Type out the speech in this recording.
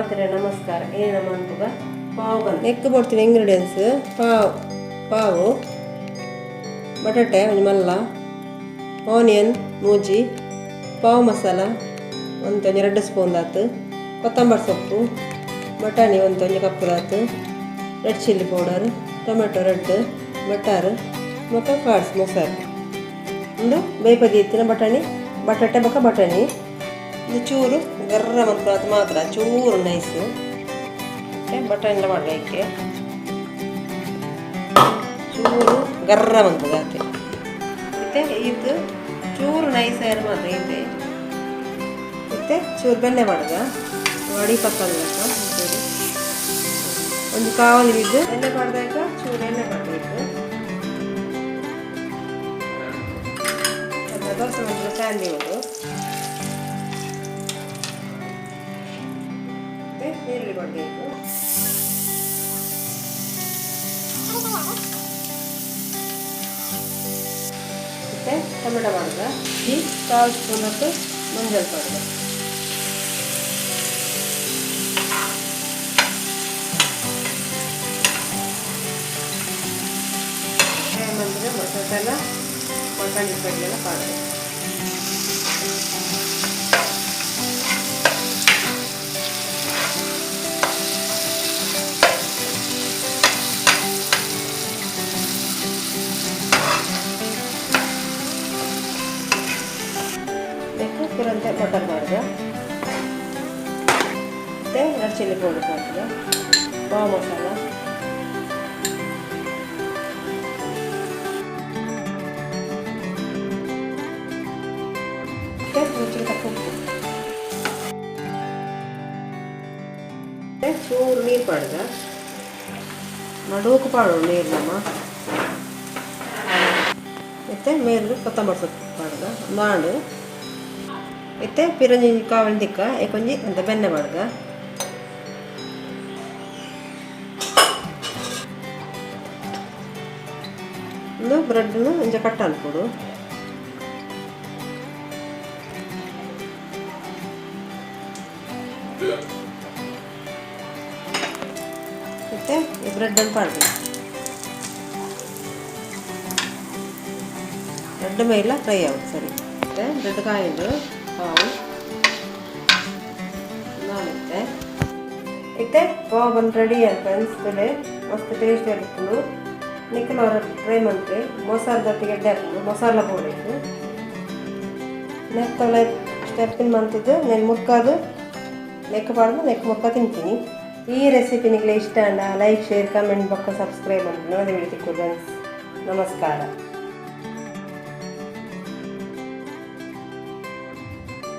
ಮಾತ್ರೆ ನಮಸ್ಕಾರ. ಏನ ಮನ್ಪುಗ ಪಾವ್ ಬಂದು ನೆಕ್ ಬೋಡ್ತೀನಿ ಇಂಗ್ರೀಡಿಯೆಂಟ್ಸ್ ಪಾವ್ ಪಾವು ಬಟಾಟೆ ಒಂಜಿ ಮಲ್ಲ ಆನಿಯನ್ ಮೂಜಿ ಪಾವ್ ಮಸಾಲ ಒಂದು 2 ಸ್ಪೂನ್ ದಾತು ಕೊತ್ತಂಬರಿ ಸೊಪ್ಪು ಬಟಾಣಿ ಒಂದು ಕಪ್ ದಾತು red chilli powder tomato red butter ಮತ್ತು ಕಾರ್ಡ್ಸ್ ಮೊಸರು ಒಂದು ಬೇಪದಿ ಎತ್ತಿನ ಬಟಾಣಿ ಬಟಾಟೆ ಬೊಕ್ಕ ಬಟಾಣಿ ಇದು ಚೂರು ಗರ್ರ ಮನ್ಪುನಾತ್ ಮಾತ್ರ ಚೂರು ನೈಸ್ ಬಟಾಣಿ ಮಾಡಬೇಕೆ ಚೂರು ಗರ್ರ ಮನ್ಪುಗಾತೆ ಮತ್ತೆ ಇದು ಚೂರು ನೈಸ್ ಆಯ್ತು ಮಾತ್ರ ಇದೆ. ಮತ್ತೆ ಚೂರು ಬೆಣ್ಣೆ ಮಾಡುದ ಅಡಿ ಪಕ್ಕದ ಚೂರು ಒಂದು ಕಾವಲಿ ಬಿದ್ದು ಎಣ್ಣೆ ಮಾಡ್ದಾಗ ಚೂರು ಎಣ್ಣೆ ಮಾಡಬೇಕು. ದೋಸೆ ಮಾಡಿದ್ರೆ ಸ್ಟ್ಯಾಂಡ್ ಇರೋದು. ಮತ್ತೆ ಈರುಳ್ಳಿ ಮಾಡಬೇಕು. ಮತ್ತೆ ಟೊಮೆಟೊ ಮಾಡುದ ಈ ಕಾಲು ಸ್ಪೂನ್ ಹೊತ್ತು ಮಂಜಲ್ ಮಾಡುದ. ಅಂದರೆ ಬಟಾಟೆಲ್ಲ ಮಸಾಲೆ ಕಡಲೆಲ್ಲ ಪಾಡ್ದು ಬೇಕು ಪಿರಂತೆ ಬಟರ್ ಮಾಡುದ. ಮತ್ತು ರೆಡ್ ಚಿಲ್ಲಿ ಪೌಡರ್ ಹಾಕಿದ ಪಾವ್ ಮಸಾಲ ಮತ್ತು ರುಚಿಗೆ ತಕ್ಕ ಉಪ್ಪು ಮತ್ತು ಚೂರು ನೀರು ಪಾಡ್ದ ನಡುಕು ಪಾಡು ನೀರು ನಮ್ಮ. ಮತ್ತು ಮೇಲೆ ಕೊತ್ತಂಬರಿ ಸೊಪ್ಪು ಪಾಡ್ದ ನಾಡು. ಇತ್ತೆ ಪಿರಂಜಿ ಕಾವಲಿ ದಿಕ್ಕ ಏಕೊಂಜಿ ಅಂತ ಬೆಣ್ಣೆ ಪಾಡ್ದ. ಒಂದು ಬ್ರೆಡ್ನು ಒಂಜ ಕಟ್ ಅನ್ಕೊಡು. ಮತ್ತು ಈ ಬ್ರೆಡ್ಡನ್ನು ಪಾಡ್ಬೇಕು. ಬ್ರೆಡ್ ಮೇಲೆ ಫ್ರೈ ಆಗುತ್ತೆ ಸರಿ. ಮತ್ತು ಬ್ರೆಡ್ ಕಾಯಿಂದು ಪಾವು ನಾನಿತ್ತೆ ಇತ್ತೆ ಪಾವ್ ಬಂದು ರೆಡಿ ಆಯ್ತು ಅನಿಸ್ತದೆ. ಮಸ್ತ್ ಟೇಸ್ಟ್ ಇರ್ತದೆ. ನಿಕ್ಕಲವರ ಟ್ರೈ ಮಂತ್ರಿ ಮೊಸರು ಎಡ್ಡೆ ಹಾಕೊಂಡು ಮೊಸರಲ್ಲ ಪೋಡಬೇಕು. ನೆಕ್ಕಲ ಸ್ಟೆಪ್ಪಿನ ಮಂತದ್ದು నేను ಮುಕ್ಕಾದು ನೆಕ್ ಪಾಡ್ದು ನೆಕ್ ಮುಕ್ಕ ತಿಂತೀನಿ. ಈ ರೆಸಿಪಿ ನಿಮಗೆ ಇಷ್ಟ ಅಣ್ಣ ಲೈಕ್ ಶೇರ್ ಕಮೆಂಟ್ ಬೊಕ್ಕ ಸಬ್ಸ್ಕ್ರೈಬ್ ಅಂತ. ನಮಸ್ಕಾರ.